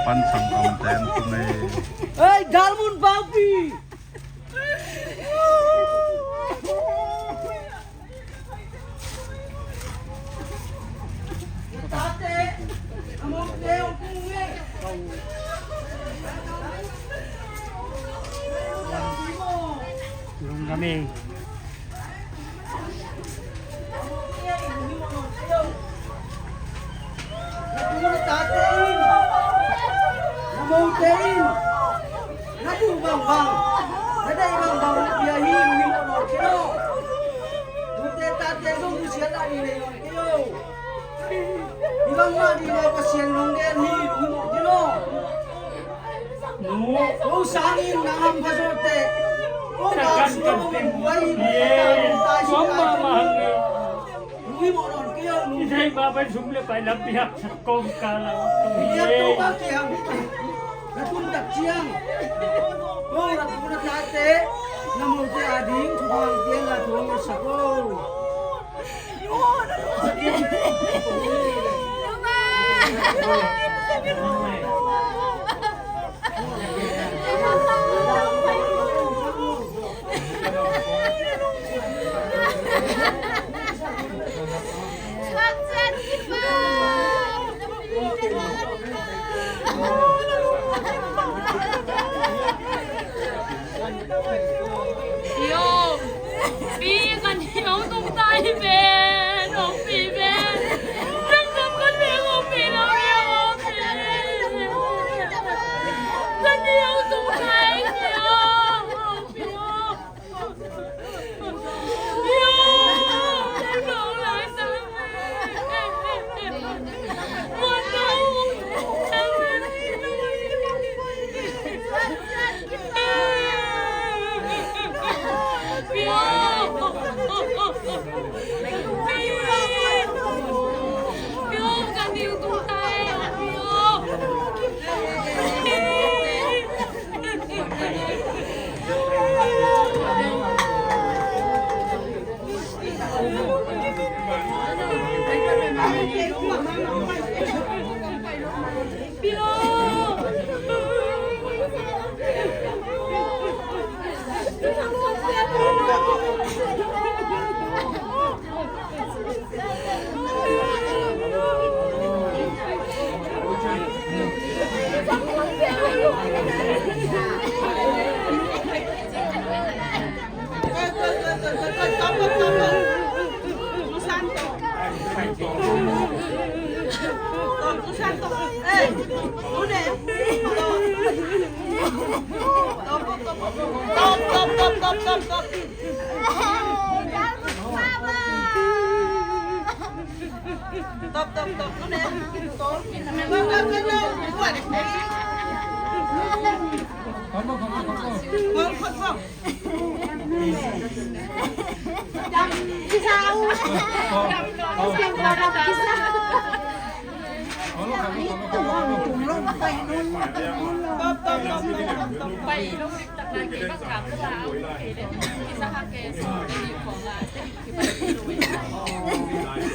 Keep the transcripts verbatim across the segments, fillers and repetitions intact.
Pan sangkam ten tung ei. Ei, Dalmun Baupi! Lungdam ei. Na tate in, na mote in, na duh bangbang, na deih bangbang, bia hi, lungdam nawn kei lo. Tute tate zong nusiatna nei nawn kei lo. Hi bangmah ding lo, Pasian in hong gen hi, lungdam nawn kei lo. Ko sangin na hampha zawh teh, ko na kan kan teng. Lungdam mahmah hang ei. Lungdam nawn kei lo. I theih mah bang sum le pai lam biak sak kawm ka lau. Biak to bang kei hang. Na tun tak ciang, ko na tu na tate, na mote ading thupha hong pia in la, thu hong ngetsak o. Stop, stop, stop. Stop. Stop, stop, stop.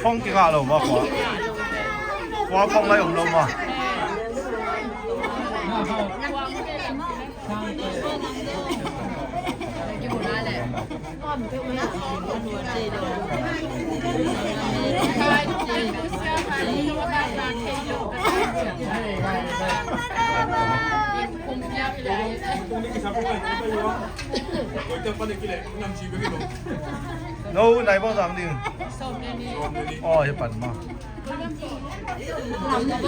Phong kingah lo maw, khua? Khua phong lai om lo maw? No, nai bang zang ding. Oh, hi pan ma.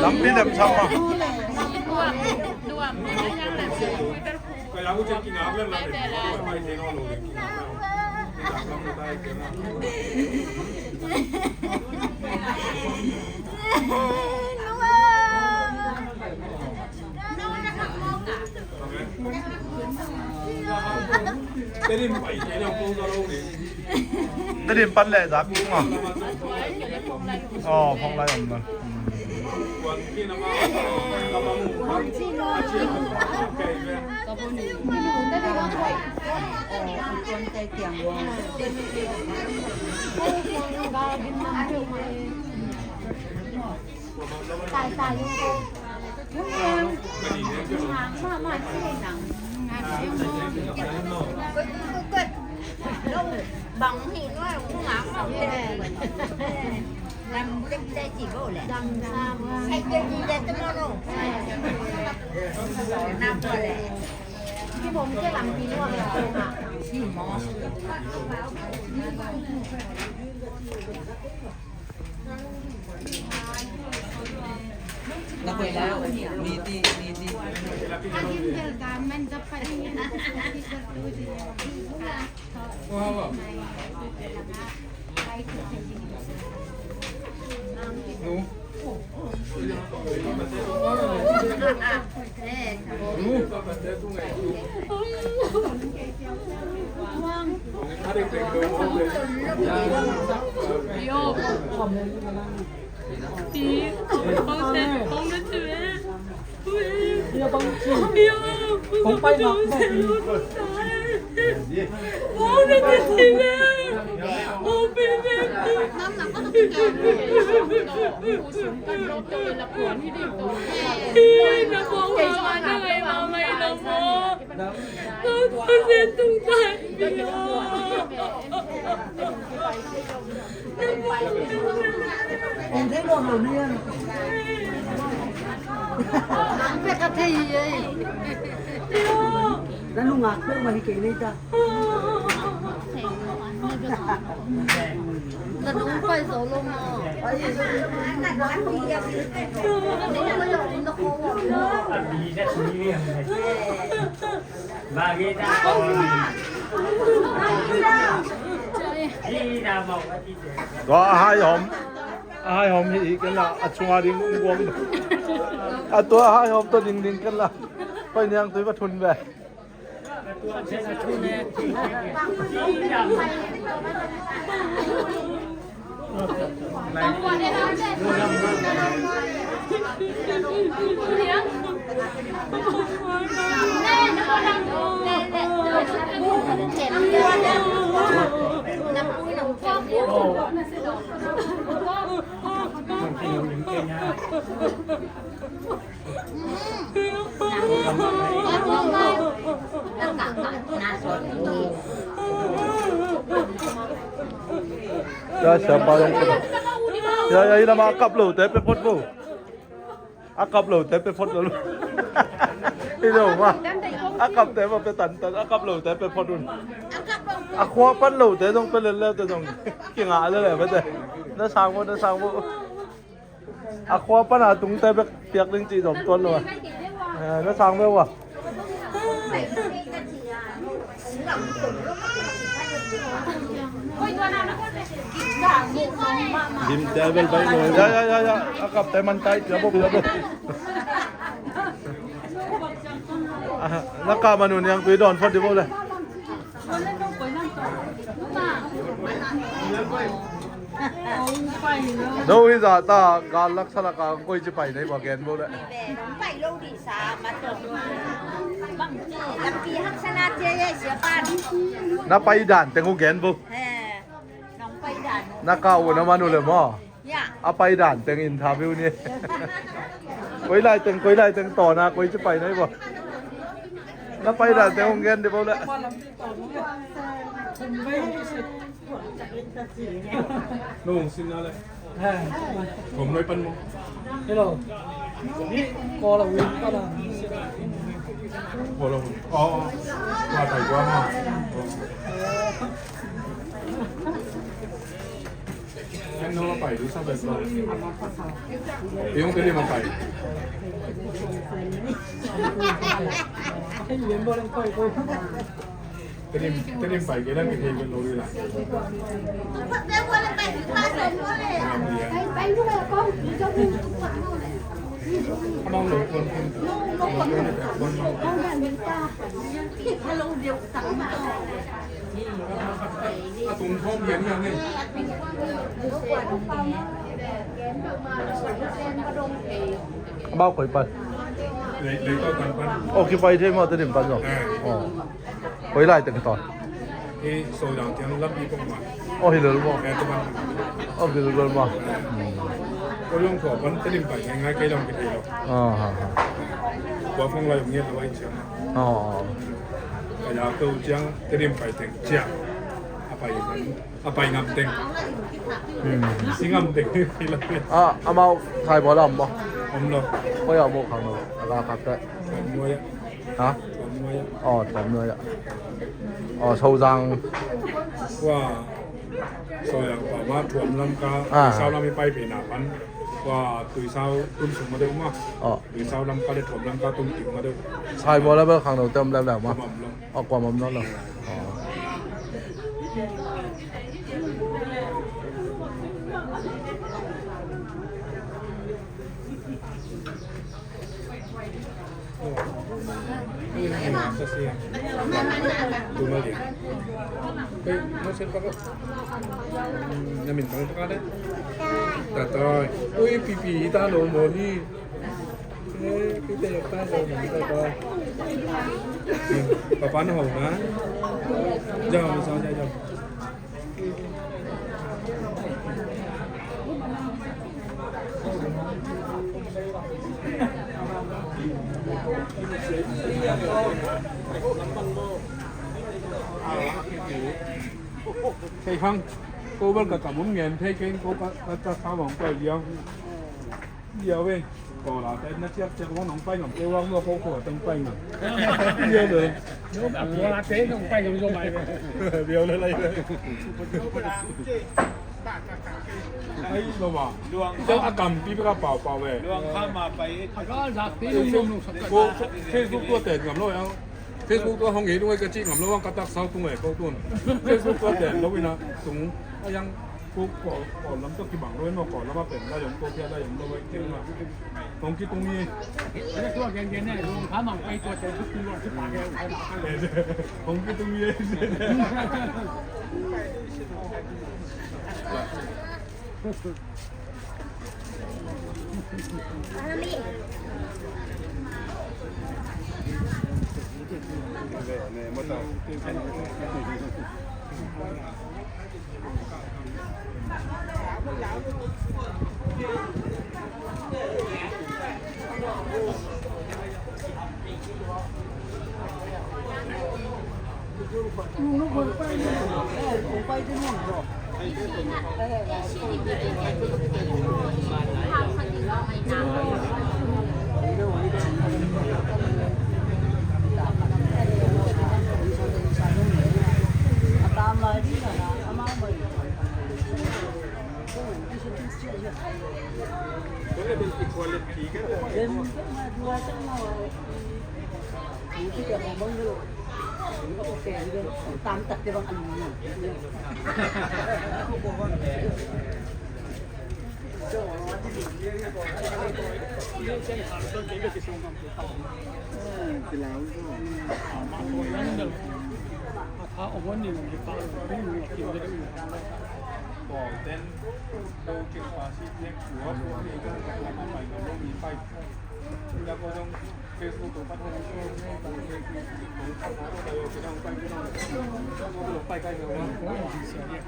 Lampi dem sam ma. Tedim pan leh zak ding maw? Aw, phong lai om lo. Bang hi nuai, ung ngak mah. Lam tek tek ci bo le. Lam sa bo. Ai, tek ci tek tek mo lo. Nam bo le. Ki bom tek lam pi nuai le. Ci mo. Ong thei lo lo ni. Pe ka thei ye. Na nungak pe ma hi kei nei ta. Na nung pai zo lo ma. Tua a hai hom, a hai hom hi ken la, a chunga ding ung guang. A tua a hai hom to ding ding ken la. Pai niang tui va thun ve. Ya, siapa yang kena? Ya, ya, ini nama akap lo, tapi pot lo. Akap lo, tapi pot lo. Ini nama. Akap tapi apa tantan, akap lo, tapi pot lo. Akua pan lo, tapi dong pelel lo, tapi dong. Kinga lo le, betul. Na sang bo, na sang bo. A khua pan a tungte bek piak ding cih zom tuan lo a. Eh, na sang ve ua. Dim te bel bai lo. Ya, ya, ya, ya. A kap te man tai, ya bo, ya bo. Ah, na ka manu niang tui don phot di bo le. No hi za ta, gal lak sa lak a koi ci pai nei ba gen bo le. Pai lo di sa ma to. Lampi hak sa na cia ye sia pa. Na pai dan teng u gen bo. He. Nong pai dan. Na ka u na manu le mo. Ya. A pai dan teng interview ni. Koi lai teng, koi lai teng to na, koi ci pai nei bo. Na pai dan teng hong gen di bo le. Nong sin na le. Kom noi pan mo. Hello. Ni ko la win ka la. Ko la win. Oh, oh. Wa tai wa ma. Em no ma pai du sa bai sa. Em kong te ni ma pai. Te ni, te ni pai ke la ke te lo la. Among lo kon kon. Hello, dia tak. Amau koi pan. Occupy thei maw, Tedim pan zong. Koi lai teng ton. Aw, hi lel maw. Aw, hi lel maw. Ko yong ko pan Tedim pai ngai ngai kei dong kei lo. Oh, ha, ha. Ko phong lai ngiat lo ai ciang. Oh. Ka ya ko ciang Tedim pai teng ciang. A pai man. A pai ngam teng. Hmm. Si ngam teng. Ah, amau khai bo lam mo. Om lo. Ko ya mo khang lo. Aga kap te. Om lo ya. Ha? Tuam nuai ah. Aw, tuam nuai ah. Aw, Sozang. Tua, Sozang pa ma tuam lam ka, ah, Tuisau lam i pai pen a pan. Tua, Tuisau tun sung ma deuh ma. Aw. Tuisau lam ka le tuam lam ka tun ting ma deuh. Sai bo la bel khang lo tem lem lem ma. Kuam am lo. Aw, kuam am lo lo. Aw. Ui, pipi, ta lo mo hi. Papa na hau na. Jao, jao, jao, jao. Thei hang, ko bel ka kam um ngen thei keng ko ka, ka, ka sa wang ko liang. Liau e. Ko la te na ciak ciak wang nong pai ngam te wang lo ko ko teng pai ngam. Liau le. Ko la te nong pai ngam zo mai. Liau le lai le. Ai lo wa. Luang. Ciak a kam pi ka pau pau e. Luang kha ma pai. A ka za ti nong nong sa ka. Ko Facebook tua te ngam lo yang. Facebook tua hong ei dung ai ka ci ngam lo wang ka tak sau tung ai ko tun. Facebook tua te lo ina tung a yang ko ko ko lam tua kibang lo no ko lam a pen la yong ko pia la yong lo ai keng ma. Hong ki tung ye. Tua gen gen ne, hong ka mang pai tua te tua tua tua pa gen. Hong ki tung ye.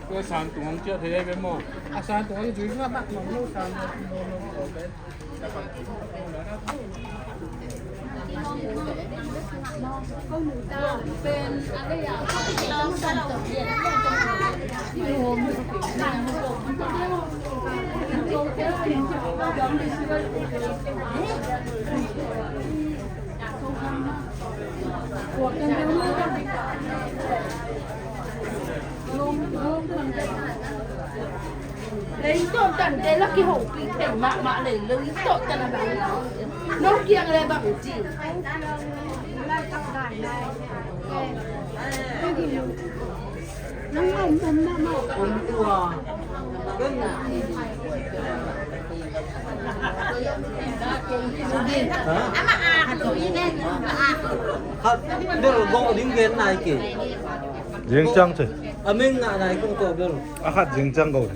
Tua san tung hong ciah thei ai ve maw? A san tung hong ciah thei ai ve maw? Lei tawh tan te la kihopih thei mahmah lei, lei tawh tan a bang. Nong kiang le bang ci. Nang om om na ma. Om tua. Ha? Khat bel gawh ding gen nai kei. Zing ciang ci. A meng ngah nai kong tua bel. A khat zing ciang gawh.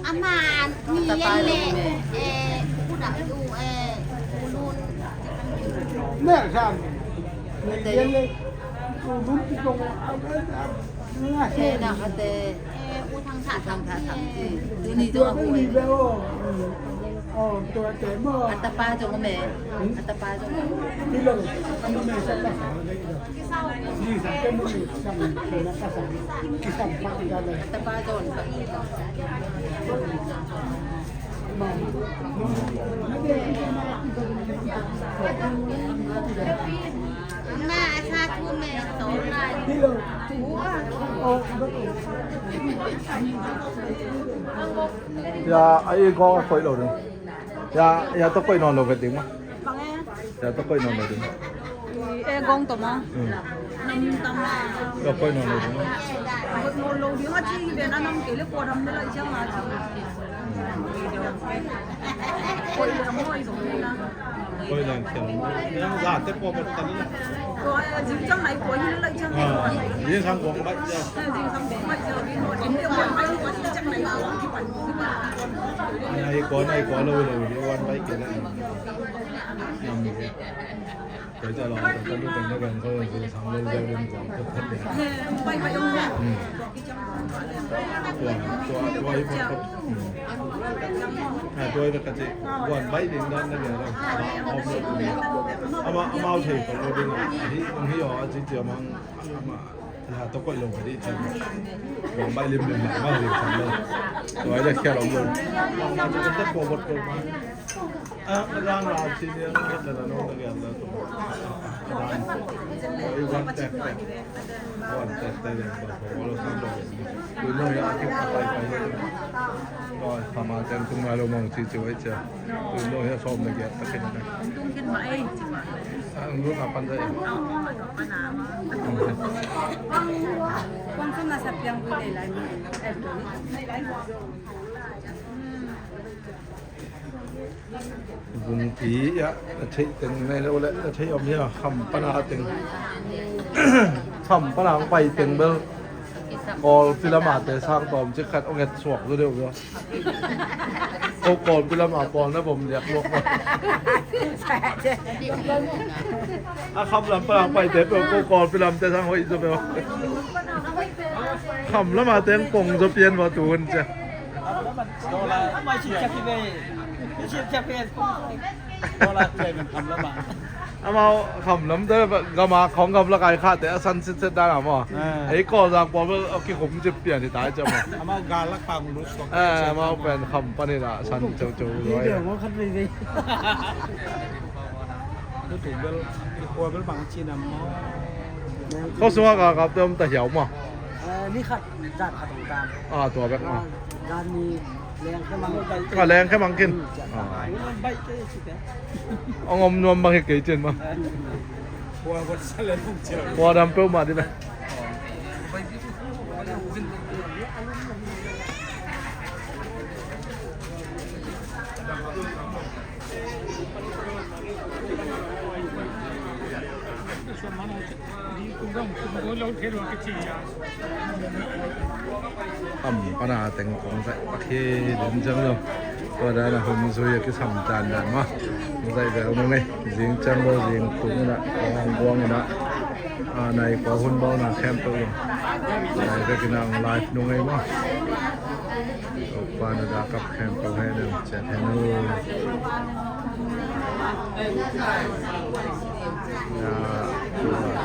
Ama ni yan le, eh, udah tu, eh, ulun. Ni yan le, ulun tu kong, ah, ah, ah, eh, utang sa tang si, eh. Tu ni tu aku, eh. Oh, tua te mo. A tapa zong om e. A tapa zong om. Hi lo. Ano me sa ta sa. Ni sa te mo ni sa na ta sa. Ki sa pa ki da le. A tapa zong. Na a sa tu me to na. Hi lo. Oh, ya, a i gong a koih lo ding. Ya, ya, tawh koih nawn lo ka ding ma. Ya, tawh koih nawn lo ding. E gong tawh ma. Hmm. Nam tam ma. Ya, koih nawn lo ding. Koih nawn lo ding a ci hi ven a nam kei le kua dam ne lai ciang a ci. Koih dam lo i zong ne na. Koih dang khial. Za te pua bot tan. Ko, eh, zing ciang nai ko hin lai ciang nai ko. Zing sang kong bai cia. Zing sang kong bai cia. Nai ko, nai ko lo lo wan bai ke la. Nam ke. Koih cia lo, koih cia lo, koih cia lo, koih cia lo. Bai bai ong. Hmm. Tua, tua, tua hi pawt pawt. Hmm. A, tua hi pawt ka ci. Guan baih ding dan na bia lo. Om lo ding. Ama, amau thei pawt lo ding. Hi, hi aw, a ci ci amang, ama, la to koih lo ka di ci. Guan baih lim lim la, amau lim sam lo. Tua hi la khia lo lo. Ama ci ka ta pawt pawt pawt ma. A, a dan la ci ni, a dan la no na bia la to. A dan. Tua hi guan tek tek. Wan tek tek leng tua tua lo sang lo. Tui no ya a kim a pai pai. Tua tama teng tung ngai lo mang ci ci wai cia. Tui no ya som na giat ta kin na. Tung kin ma ei ci ma. A, ang lu na pan da ei. Kong sum na sa piang bui lei lai mi. Vungpi ah na theih teng nei lo le na theih om hia, kham pana teng, kham pana ang pai teng bel Kawl film a te sang tawm cik khat ong et suak zo deuh zo. Ko Kawl film a pawl na vom liak luak lo. A kham lam pana ang pai te bel ko Kawl film te sang hoih zo bel. Kham lam a teng pong zo pian va tu hun cia. Amau kham lam te gam a khawng gam lak ai khate a san sitset dan a maw. Ei Kawlzang pawl bel a kikhum cip pian hi ta ai cia maw. Amau gal lak pang lut suak. Amau pen kham pan hi la san ceuceu. Khua bel bang ci nam maw. Khua sungah galkapte om ta hiau maw. Ni khat zan khat ong tam. A, tua bek maw. Zan ni leng khe mang. A, leng khe mang kin. Ong om nuam bang hi kei cin maw. Khua dam peuhmah dih na. Kham pana teng kong zaih pakhi den ciang lo. Tua dan a hun zui a kisam dan dan ma. Zaih vel nung ei. Zing ciang lo zing tung ina. Kong buang ina. A, nai ko hun bau na khempeuh lo. Nai vek ina ang live nung ei ma. Topa na da kap khempeuh hei na ciat hei na. Ya,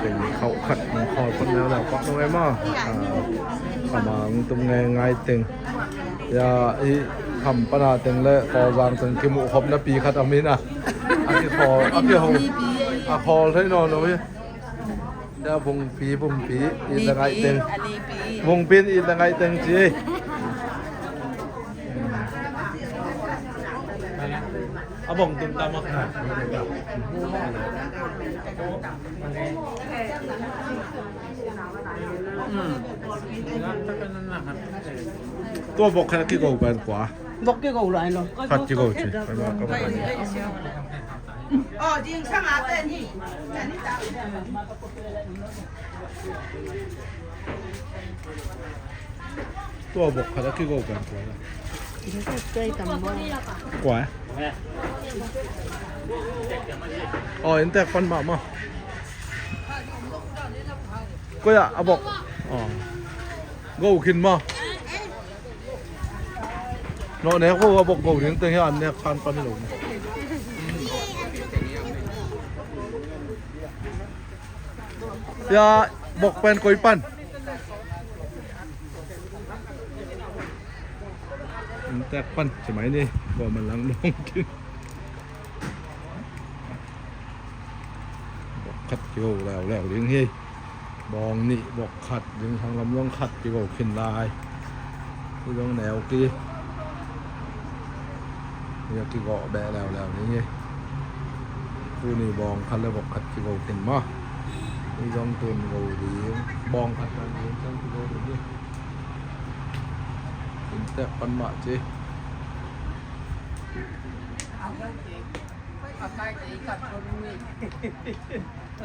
teng khauh khat nung khawl khat neu lau pak nung ei ma. A, kamang tum ngai ngai teng. Ya, i kham pana teng le Kawlzang teng kimuh khop na pi khat a min a. A kikhawl, a kihong, a khawl thei nawn lo hi. Ya, Vungpi, Vungpi, it na ngaih teng. Vungpi in it na ngaih teng ci. A bong tum tam a. Hmm. Tua bok khat a kigo pen kua? Bok kigo lai lo. Khat kigo ci. Tua bok khat a kigo pen kua? Kua? Aw, inntek pan mahmah. Koi ah a bok? Aw. Go khin maw? Nawh nek vo, a bok go ding teng hian nek khan pan hi lo. Hia bok pen koi pan? Inntek pan ci mai ni. Kua man lang dong kin. Bok khat kigo leuleu ding hi. Bawng nih bok khat ding, hang lam zong khat kigo khin lai. Hi zong neu ki. Hi a kigo beh leuleu ding hi. Tuni bawng khat le bok khat kigo khin maw. Hi zong tun go ding. Bawng khat pan ding zong kigo ding hi. Inntek pan mah ci.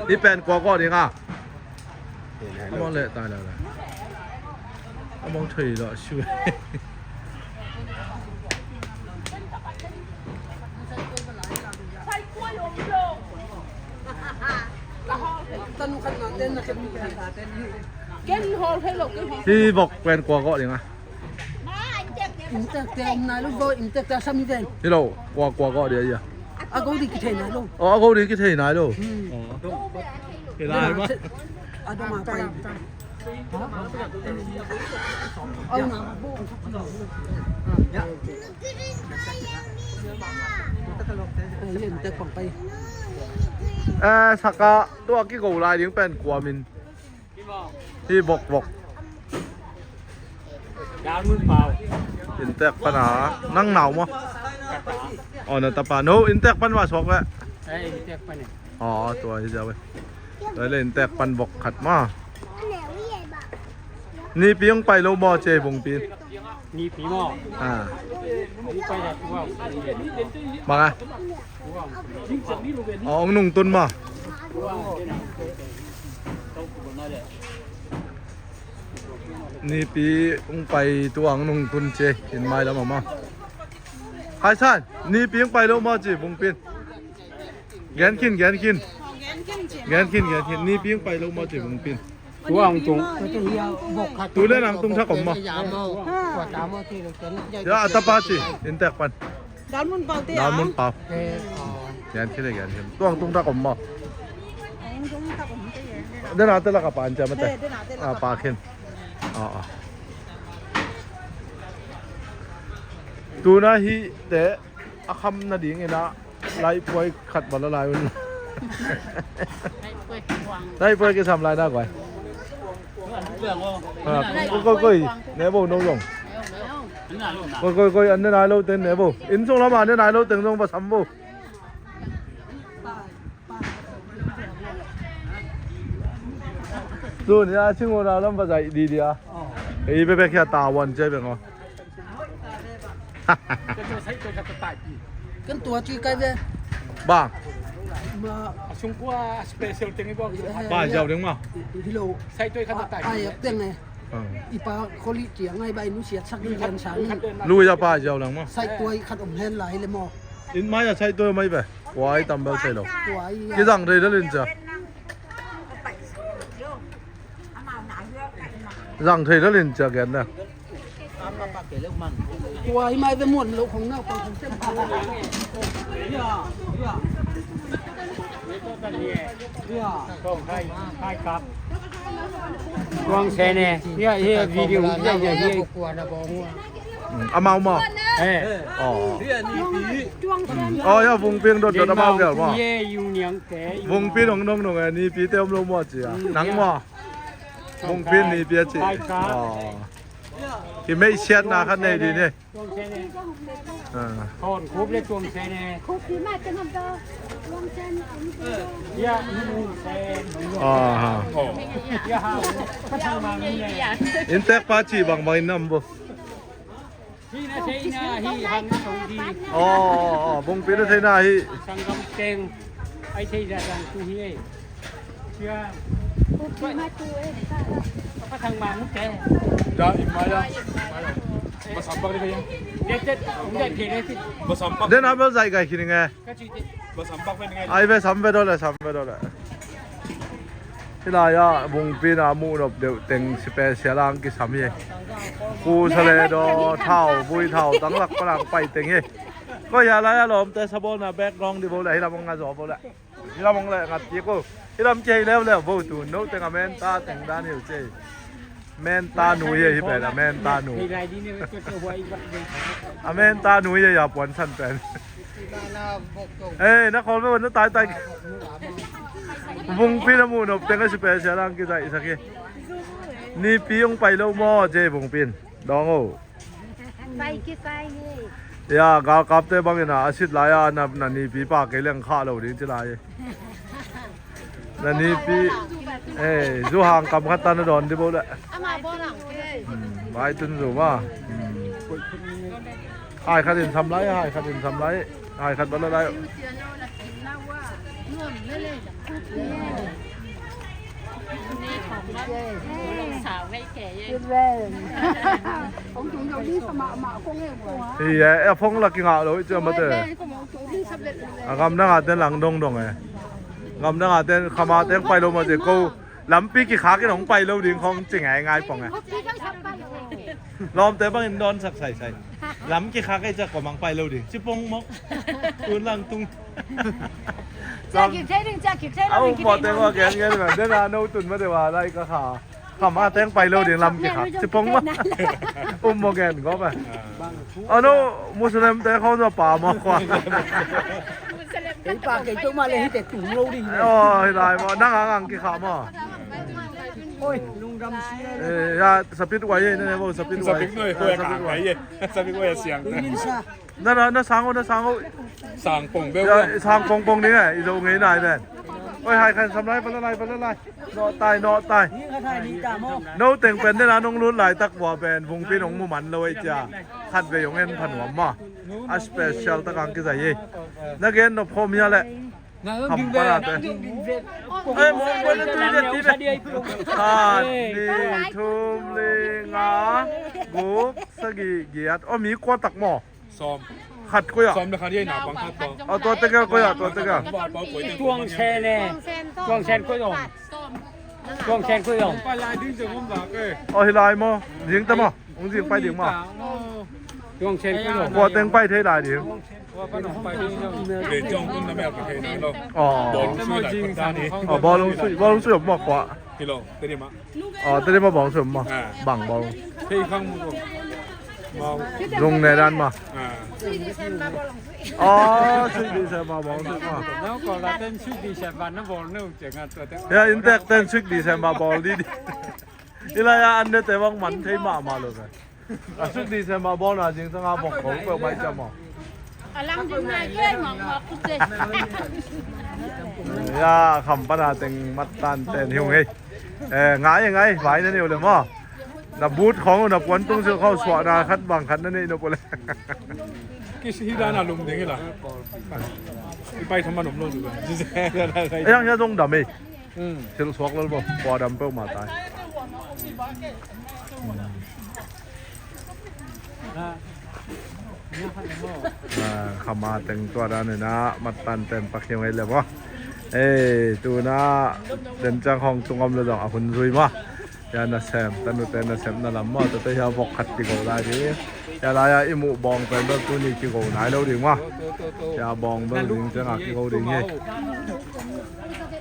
Hi pen kua kua ding a? A mong leh tai lai lai. A mong thei lo shu. Hi bok pen kua kua ding a? Inntek te om nai lo vo, inntek te a sam hi ven. Hi lo, kua kua kua ding a? A go ding kithei nai lo. Aw, a go ding kithei nai lo. Hmm. Aw. Hi lai ma. A dong a pai. Eh, Saka, tua kigo lai ding pen kua min? Hi bok bok. Inntek pan a, nang nau maw? Aw, na tapa. No, inntek pan mah suak ve. Aw, tua hi ziau ve. Tua le inntek pan bok khat maw. Nipi hong pai lo maw, ci ei Vungpi in. Nipi maw? Ah. Hong pai a tua. Bang a? Tua. Aw, hong nungtun maw? Nipi hong pai tua hong nungtun ci ei, inn mai lam a maw. Hai San, Nipi hong pai lo maw ci Vungpi in. Gen khin, gen khin. Gen khin, gen khin. Nipi hong pai lo maw ci Vungpi in. Tua hong tung. Tu le nang tung thak om maw? Ya, a tapa ci, inntek pan. Dalmun Pau te a. Dalmun Pau. Gen khin le gen khin. Tua hong tung thak om maw? Den a te lak a pan ci a mate. A pa khin. Aw, aw. Tuna hih te a kham nading in a laipuai khat bal a lai un. Laipuai kisam lai na guai. Koi koi koi ne bo no zong. Koi koi koi an ne nai lo teng ne bo. Inn sung lam a ne nai lo teng zong ba sam bo. Tuni a Singona lam va zaih didi a. Ei bebek hia tavuan cia beng aw. Ken tua ci kai ve. Bang. Ma a sung kua special teng i bawk. Ba ziau deng ma. Hilo. Sai toi khat tai. Ai teng e. I pa kholi cia ngai bai nu siat sak ni ken sang. Lui a pa ziau lang ma. Sai toi khat om hen lai le maw. In mai a sai toi mai ve. Kuai tam bel thei lo. Kuai. Kizang thei lel in cia. Zang thei lel in cia gen na. Kuai mai ve muan lo khong na. Tuang se ne. Hia, hia, video, hia, hia, hia. Amau maw? Eh. Aw. Aw, ya, Vungpi dot dot amau gel maw? Ye, yu niang te, yu Vungpi dong dong dong, eh, Nipi te om lo maw cia. Nang maw? Vungpi Nipi a ci. Aw. Ki mei siat na khat nei di ne. Tuang se ne. Aw. Hon khup le tuang se ne. Khup pi ma te ngam da. Tuang se ne. Ya, yu se. Aw. Ya ha. Patang ma ne. Inntek pa ci bang bang in nam bo. Hih na theihna hih hang na thong hi. Aw, aw, aw, Bungpi na theihna hih. Sanggam teng ai thei zah zang tu hi ei. Siang. Bungpi ma tu ei. Apa thang ma mu te. Da, i mai da. Ba sampak ni kaya. Tet tet, tet tet. Ba sampak. Den a bel zai gai kini nge. Ai ve, sam ve daw le, sam ve daw le. Hih lai-ah Bungpi in a muh nop deuh teng special a hong kisam hi. Kusa le daw, thau, vui thau, tang lak pan a hong pai teng hi. Koi hia lai-ah lawmte sa bawl na background di bawl le, hih lam hong nga zaw bawl le. Hih lam hong le ngat kik uh. Hih lam kihei leuleu bawl tu, no teng a menta teng dan hi uh ci. Menta nu hi a, hih pen a menta nu. A menta nu hi a, a puansan pen. Ei, na khawl ve ua, na taitai. Bungpi na muh nop teng a special a hong kizaihsak hi. Nipi hong pai lo maw, J Bungpi in? Dawng o. Pai kisai hi. Ya, galkapte bangin a, a sit lai-a na, na nipi pa kei leng khah lo ding ci lai hi. Na nipi, eh, zu hang kam khat ta na dawn di bo le. Hmm, vai tun zu ma. Hmm. Hai khat in sam lai, hai khat in sam lai. Hai khat ba la lai. Hi e, a phone la kingah lo i ciam mate. A gamdang a ten lang dongdong e. Gamdang a ten khama teng pai lo mate ko. Lampi kikhak in hong pai lo ding khong ci ngaingai pong e. Lawmte bangin dawnsak saisai. Lam kikhak ei ciah kua mang pai lo ding ci pong mawk. Tun lang tung. Ciah kik thei ding, ciah kik thei lo ding. A um mawte maw gen gen ma den a no tun mate wa lai ka kha. Khama teng pai lo ding lam kikhak ci pong mawk. Um maw gen gawp e. A no Muslim te khong zaw pa maw khua. Kei pa kei peuhmah le hite tung lo ding hi. Aw, hi lai maw, nang ang ang kikhah maw? Oi, lungdam sia. Eh, ya, sapit wai ye, ne bo, sapit wai. Sapit noi, sapit wai ye. Sapit wai siang. Na, na, na sang o, na sang o. Sang pong beu. Ya, sang pong pong ding e, i zo ngei nai ven. Oi, hai khan sam lai, pala lai, pala lai. Nawh tai, nawh tai. No teng pen den a nong lut laitak vua pen Vungpi nong mu man lo ei cia. Khat vei hong en pha nuam ma. A special tak ang kizai ei. Na gen nop khawm hia leh. Ham pana te. Ei, mong pen na tui le ti le. Khat, nih, thum, li, nga, guk, sagih, giat. Aw, mi kua tak maw? Sawm. Khat koi ah. Sawm le khat hi na bang khat tawh. Aw, tua tegel koi ah, tua tegel. Tuang Sen e. Tuang Sen koi om. Tuang Sen koi om. Aw, hi lai maw? Zing ta maw? Ung zing pai ding maw? Tuang Sen koi om. Kua teng pai thei lai ding. Aw. Aw, bawlung sui, bawlung sui om maw kua? Aw, tadi ma bawng sum ma. Bang bawng. Zung ne dan ma. Aw, sui di se ma bawng sum ma. Ya, in tek ten sui di se ma bawl di di. Ila ya an de te bang man thei ma ma lo ka. A sui di se ma bawl na jing sanga bawng ko pe mai cha ma. A lang ding ngai kei mawk mawk kute. Ya, kham pana teng mat tan ten hiung hei. Eh, ngai, ngai, vai na neu le maw. Na but khong, na puan tung sil khong suah na khat bang khat na nei nop le. Kisi hi dan a lum ding hi la. I pai tham a nom lo tu. Yang ya dong dam ei. Sil suak lo bo. Kua dam peuh ma tai. Ah, khama teng tua dan ina mat tan ten pak hiau ngei le maw. Eh, tuna den chang hong tung om le zong a hun zui maw. Ya nasem, tanute nasem na lam maw, tate hia vok khat kigo lai ding. Ya lai ya i muh bawng pen bel tuni kigo nai lo ding maw. Ya bawng bel ding chang a kigo ding hi.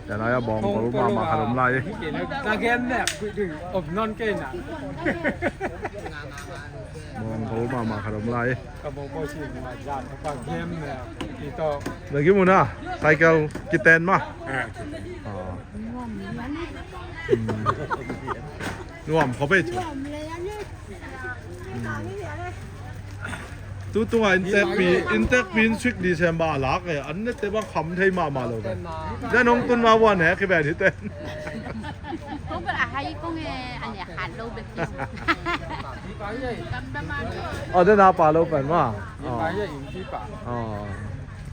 Ya lai ya bawng pawl mama khat om lai. Ka gen nek, om non kei na. Bawng pawl mama khat om lai. Ka bawng pawl si ma zan ka gen nek. Ito. Lagi mu na, cycle kiten ma. Ah. Nuam khop ei chu. Tutunga inntekpi, inntekpi in sui December a lak e, an nette bang kham thei mahmah lo ve. Zia nong tun ma vuan he kiben hi ten. Kong bel a hai kong e, an e khat lo bek hi. Aw, den a pa lo pen ma. Aw. Aw.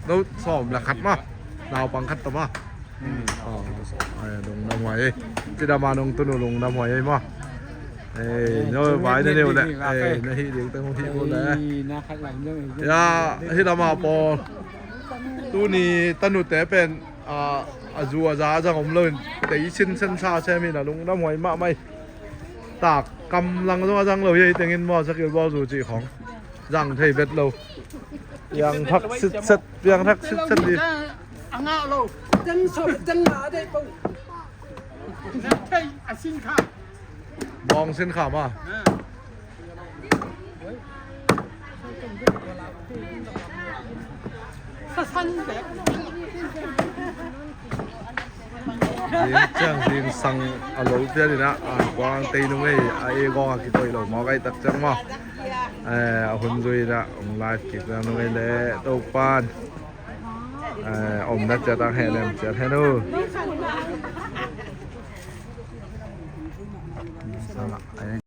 No sawm le khat ma. Naupang khat ta ma. Aw. Ai, lungdam huai ei. Ci dam a nong tun uh lungdam huai ei ma. Ei, no vai na neu le. Ei, na hih ding teng hong hih ko le. Ya, hih dam a pawl. Tuni tanute pen a, a zu a za a zang om loin tei sinsen sa sem in a lungdam huai mahmah ei. Tak kam lang zong a zang lo hi ei, tengin maw sakil bawl zu cih khong zang thei bet lo. Piang thak sitset, piang thak sitset hi. A ngah lo. Teng sawm teng ngah a deih pong. Na thei a sin kha. Bawng sin kha ma. Zing ciang zing sang a lo pian in a, a kuang tei nung ei, a e gawng a kikoih lo mawk ei tak ciang maw. Eh, a hun zui in a hong live kik nung ei le Topan. Eh, omna ciat ang heh lem ciat hen uh.